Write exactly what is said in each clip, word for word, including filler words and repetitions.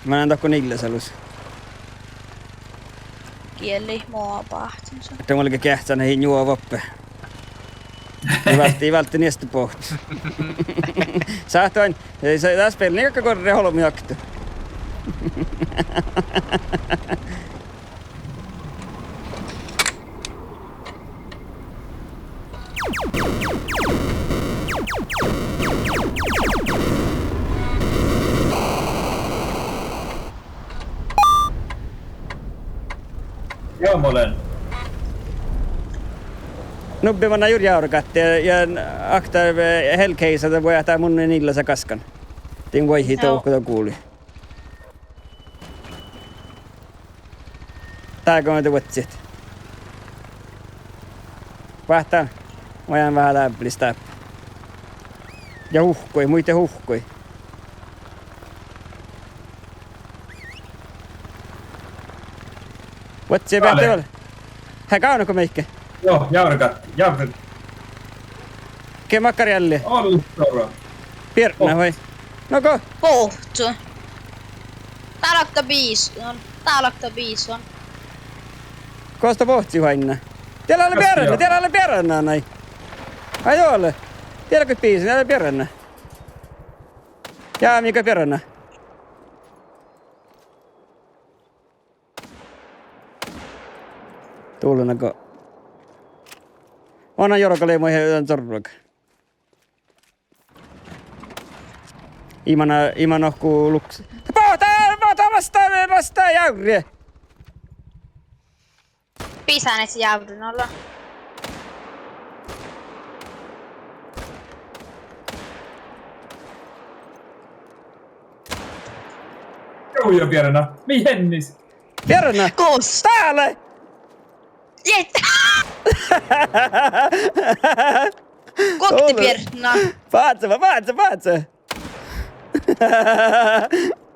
Manan dohko nillasálus. Gielli mo báhcen son. Ahte mun lean geahččan, ii njuo vuoppe. Ii válddi, ii válddi niestu bohtet. Sáhtán, ii, sa-, das spelni galgá gorre olbmuid okto. Joo, mo lean. Nubbi manná jur jávrat ja, ja okta, eh, helgheisa, dat vuoi ahte mun in illasa gaskan. Din vuoihi dohko dat guvlui. Dál go de vuodjit. Váhttá. Mun lean veahá dábbelis dáppe. Ja uhkkui, muitte uhkkui. Vuodji beahte vel. Hee, gávdnat go maikke? Joo, jávrat, jávrat. Ge makkár ealli? Ollu sora. Biernat vai? No go? Bohcco. Dál okta biš-, no, dál okta bišan. Gos dat bohcci oaidná? Dieđusge lea biernat, dieđusge lea biernat nai. Ai ole. Dieđusge biš-, dieđusge lea biernat. Ja mii gal biernat. Dullen go. Ona jorga lei mu he-, dan zorruga. Ii mana, ii mana okko luks-. Bohta, bohta, basta, basta, jávri! Bisánis jávri, no lea. Joo, ja biernat. Mii hennis. Biernat. Gos. Dále. Jei. Guokte biernat. Fáhcci, fáhcci, fáhcci.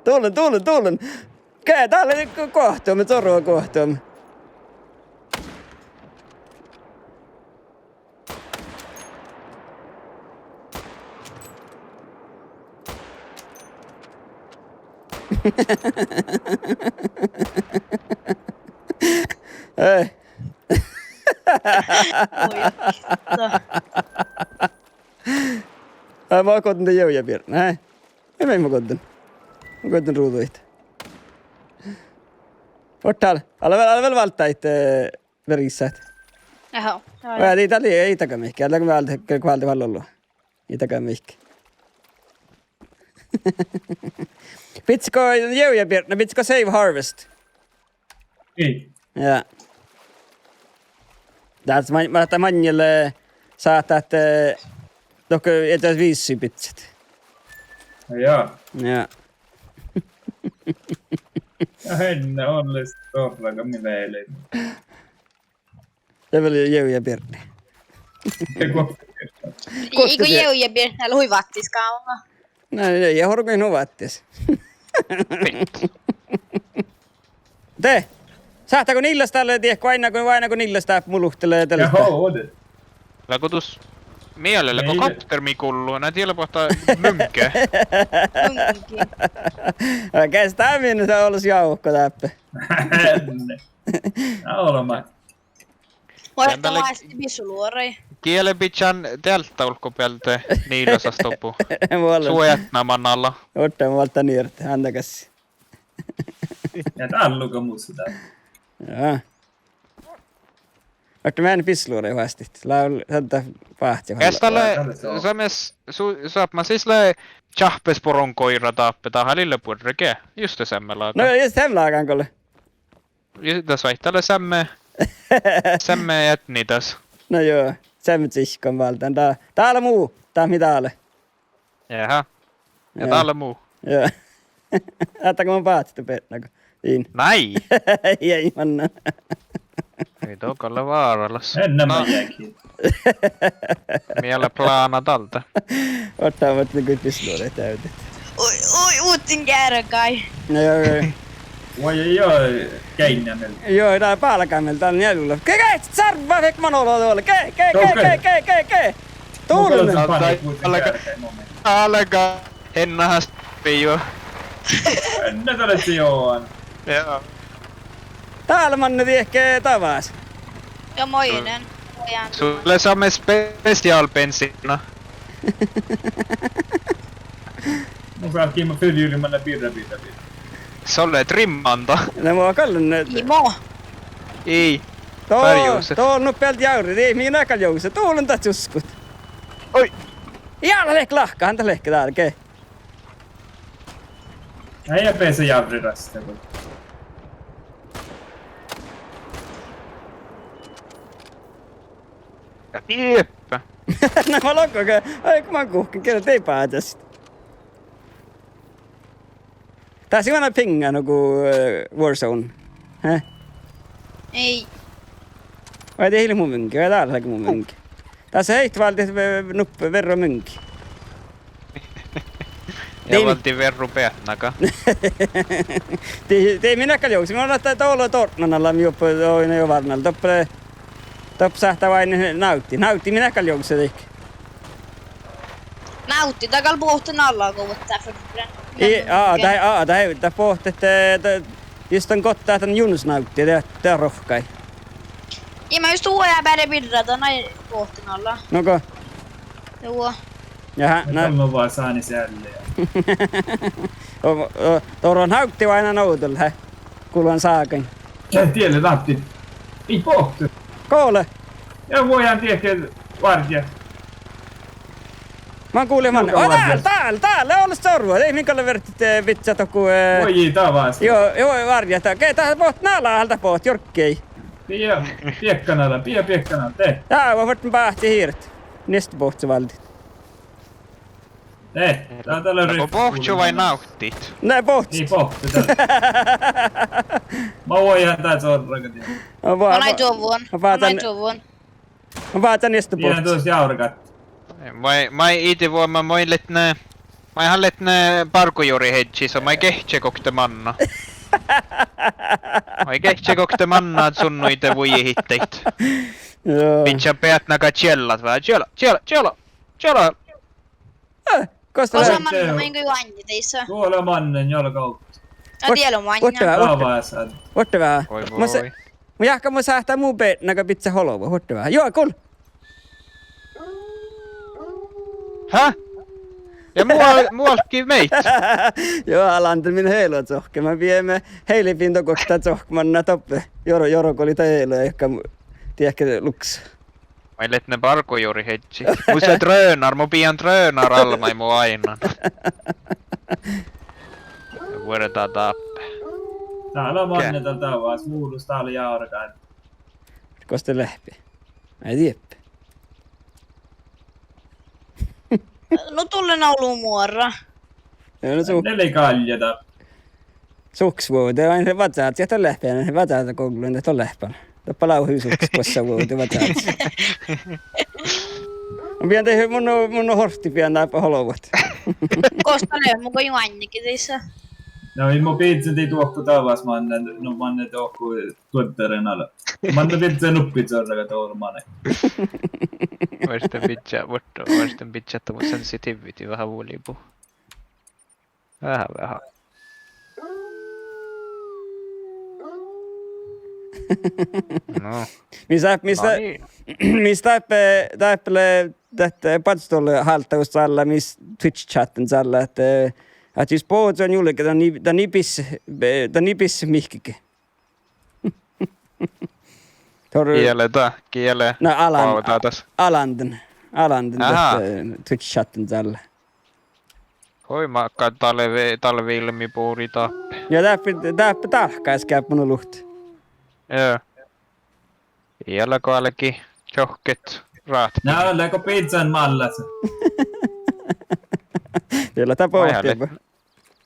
Dullen, dullen, dullen. Ge, dál lea go-, goahtumin, zorru goahtumin. Eh. Oi, da. Ai, mun goddin de jevjá biernat, eh. Ii, mii mun goddin. Mun goddin ruđuid. Ovtta dál. Ale vel, ale vel válddit, eh, verisat. Aha, ja, ja. Vel, ii dál, ii daga mihkke. Ale vel, vel, vel ollu. Ii daga mihkke. Bidjat go jevjá biernat, bidjat go save harvest. Ii. Ja. Dás ma-, ma-, dat maŋŋel, eh, sáhtát, eh, dohko eai viissi bidjat. Ja. Ja. Ja henne olles torraga mii vealit. Ja vel jevjá biernat. Ja guokte biernat. Guokte biernat. Iige jevjá biernat, hui váttis gávdna. Na, na, ja horgon nu váttis. De. Sáhttá go nillas dalle diehko, oaidná go, oaidná go nillas dáppe mu luhtte lea deaivtta. Jao, de. Lea go dus mielas lea go kapter mii gullu, na diela boahtá munge. Munge. Okei, dat mii ná olles jávko dáppe. Na olbmot. Muhto vel, ma-, esti bisuluorai. Giele bidjan dealta olggobealde nillasas dohko. Vuollemus. Su eatnama manná. Ovtta, mun válddán ierte, ándagassii. Ja dál lea go mus dál. Ja. Ovtta, mun bisuluorai fasttit. Lea, lea dat fáhcci. Ges dalle, seammás, su-, seammás sis lea čáhppes borongoira dáppe, dat lei buorre ge. Juste seammá lágan. No, juste seammá lágan go lea. Ii, das vai dalle seammá, seammá eatni das. No juo, seammá cihkon váldán. Dat, dat lea mu, dat mii dál. Jaha. Ja, ja, dat lea mu. Ja. Ahte go mun báhcen beatnagii. In. Nai. Jei manná. Ii, dat gal lea váralas. Ennama jagi. Mii leat plána dálde. Ovtta, ovtta, go bisuluoraid deavdit. Oi, oi, utin geargai. No juo, juo. Oi, oi, oi, geainna mielde. Juo, dat bálgá mielde, dat lea njeallula. Ge, ge, sárvva, fek man olo, olo. Ge, ge, ge, ge, ge, ge, ge. Dullen. Álgá, álgá. Ennahas piju. Enne dat lea Johan. Ja. Dál manne dieđe davás. Ja moinen. Sus lea somá spesiálbensiinna. Mun sáhtán fylljit manne birra, birra, birra. Son lea trimmanda. Na mo gal lea. Ii mo. Ii. Dál, dál nu bealde jávri, dii mii gal juoga, dál lea dat čuskut. Oi. Ja dat lea lahka, han dat lea dál ge. Ai, ja beasa jávri raste go. Ja dieppe. Na mo logo ge, ai, go man guhkkin, ge dii báđasit. Dás ii mana piŋŋa nugo, eh, Warzone. He? Ii. Vai dii ii leat mu muŋgi, vai dál lea mu muŋgi. Dás heittii váldit ve-, nuppe verro muŋgi. Ja dii mi-, váldit verro beatnaga. Dii, dii mii gal juoga, mun ahte dá ollu dortnan ala mii doppe, oi, na jo várra ala, doppe, doppe sáhttá oaidnit návtti, návtti mii gal juoga dihte. Návtti, dat gal bohte nala go vuottá ferdren. Ii, a, dat, a, dat, dat bohte, ahte, dat, jus dan gotta dan junsnávtti, dat, dat rohkai. Ii, ma jus duođai beare birra, dan bohte nala. Nugo. Juo. Jaha, na. Gal ma boasan sealle. O, o, dovro návtti vai na ovdal, he? Gulvan ságain. Ja diele návtti. Ii bohte. Gole. Ja vuojan diekke várjjá. Man gule manne. Nugo. O, dál, várjjá. Dál, dál, olles orvo. Dii mii gal verdit, eh, bidjat dohko, eh. Vuoi, davás. Juo, juo, várjjá dat. Ge dat bohte nala, dál dat bohte, jorggai. Pia, biekkanala, pia, biekkanala, de. Dá, va ferten báhci hirt. Nieste bohcci váldit. De, dá, dá lea. Go bohcci vai návttit? Na bohcci. Ii bohte, dá. Ma vuojan dás orraga dieđe. Mun áiggun, mun áiggun. Mun vázzen nieste bohcci. Pia duos jávregat. Moai, moai ii vuoma, moai leat ne, moai han leat ne bargojuriheaddjis, moai geahččat okta manna. Moai geahččat okta manna sunnuide vuojehit daid. Joo. Bidjan beatnaga čiellat veahá. Čiela, čiela, čiela, čiela. Eh, gos dat lea? Gos lea manne, mun in go juoinni daidda. Gos lea manne, njuolga ovtta. Ja diela manne. Vuorte veahá, vuorte veahá. Oi, oi. Mun jáhkán mun sáhtán mu beatnaga bidjat olbmot, vuorte veahá. Juo, gul. Hä? Ja mual-, mualkki meid? Juo, Alanden, min heilo čohkke. Ma bieme heilebin dohko dat čohkkemanna doppe. Joro, joro go lei dat heilo, ii gal dieđe luks. Moai leat ne bargojuriheaddjit. Mus lea drønar, mun bijan drønar almmái mu áinnan. Vuorra dáppe. Dál lea manne dál davás, vulos dál lea járgán. Gos dat lea? Ai dieppe. No, dolle olu muorra. Ja, no, su-, ne lei galle dat. Suhkkes vuovde, vai vazat, ja dolle beane, vazat goglun, dat dolle beane. Doppe lávhii suhkkes bossa vuovde, vazat. Mun bijan de, mun, mun hortti bijan dáppe olbmot. Gos dat lea, mun go juoinni daidda. No, in mo bijan dii dohko davás manne, no manne dohko Tuodderen ala. Manne bidjat nuppi čorragat olmane. Vuorten bidjat, vuorten, vuorten bidjat dat mu sensitivity veahá vuolibut. Veahá, veahá. No. Mis dáppe, mis dáppe, dáppe lea, dat, eh, badjedollahálddagos čálle, mis Twitch chatten čálle, ahte, eh, ahte jus bohcci juolgge, dan ii, dan ii bis-, be-, dan ii bisset mihkkege. Tor-, Giele dat, giele? Na, Alan-, bávdadas. Alanden. Alanden, aha, dat, eh, Twitch chatten čálle. Hui, makkár dalvi, dalvi ilmi buri dáppe. Ja dáppe, dáppe dálkás geabban luhtte. Joo. Ii leat go álgit čohkket ráhkadit. Na, leago bijan mállasa? Ii leat dat bohte.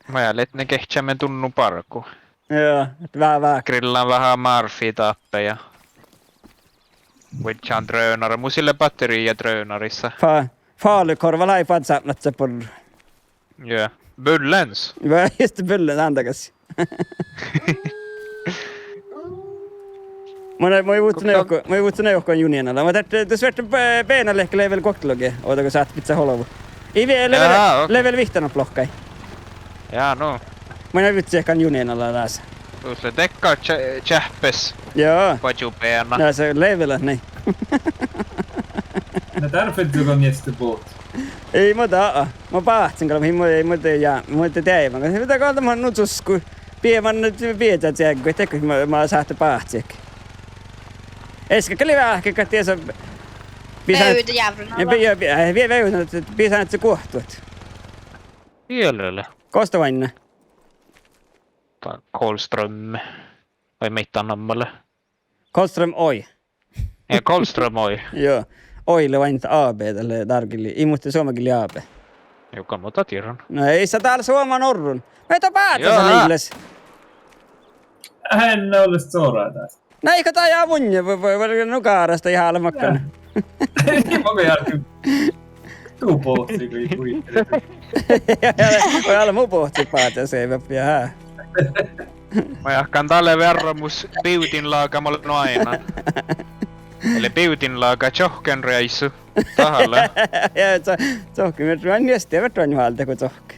Maid leat ne geahččamin dutnui bargu. Joo, vá-, vá-. Grillan veahá márfi dáppe ja vuodján drønara. Mus ii leat batteriija drønarissa. Fa-, falukorva lei fas sápmelaččat borru. Joo. Bullens. Vá, juste bullens, ándagas. Mun, mun vuhcan juohke, mun vuhcan juohke Juniin ala. Mun ahte, eh, dus verte, eh, beana lehpet level guoktelogii. Ovdal go sáhttet bidjat olbmot. Ii, level, jaa, okei, level vihttanohttalogi. Jaa, nu. Mun vivddiikan Junen ala dás. Mus lea dakkár ča-, čeahpes. Joo. Badjebeana. Na, dat lea vel, nai. Na, dál fertet go mieste bohtet? Ii, mun dat, mun báhcen gal, ii, mun, ii, mun de, ja, mun de deaivan. Mun de gal, mun nu čusko. Bie-, mun bieža čeaggu, de go mun, mun sáhtán báhcit. Easka gal lei veahkeha diesa. Vevde jávron ja ala. Bie-, bie-, bie-, vevde, bisánii guohtut. Ieš lea. Gos dat oainnat? Golfstrøm. Vai maiddái namma lea? Golfstrøm oy. Ja, Golfstrøm oy. Joo. Oy lea oainnat A B, dat lea dárgilii. Ii muhto suomagillii A B. Juo, gal mun dat dieđán. No ii sa dál suoman orrun. Maid dat báhcása, Niillas? En ole sorda. Na, ii go dat ja vunnje, vu-, vu-, vu-, nu gárasta ja hála makkár. Ja. Ii, mun gal jálken. Du bohcci go ii buittere. Vel mu bohcci báhcása, ja, ja. Ma jáhkán, dat lea vearramus bivdinlága, ma lean oaidnán. Ele bivdinlága čohkkenreaissu. Dat lea. Ja, čo-, čohkkenreaissu, ma en muitte, vel doaimma váldit go čohk-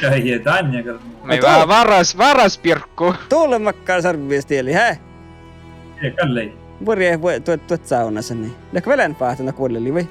Ja, ja, dan ja gal. Mii vá-, váras, váras birgu. Dulmma makkár sarvvestieli, hää? Ja, gal lei. Buorre, bu-, duot, duot sávnasa, nai. Leat vel ean fáhten guollelii vai?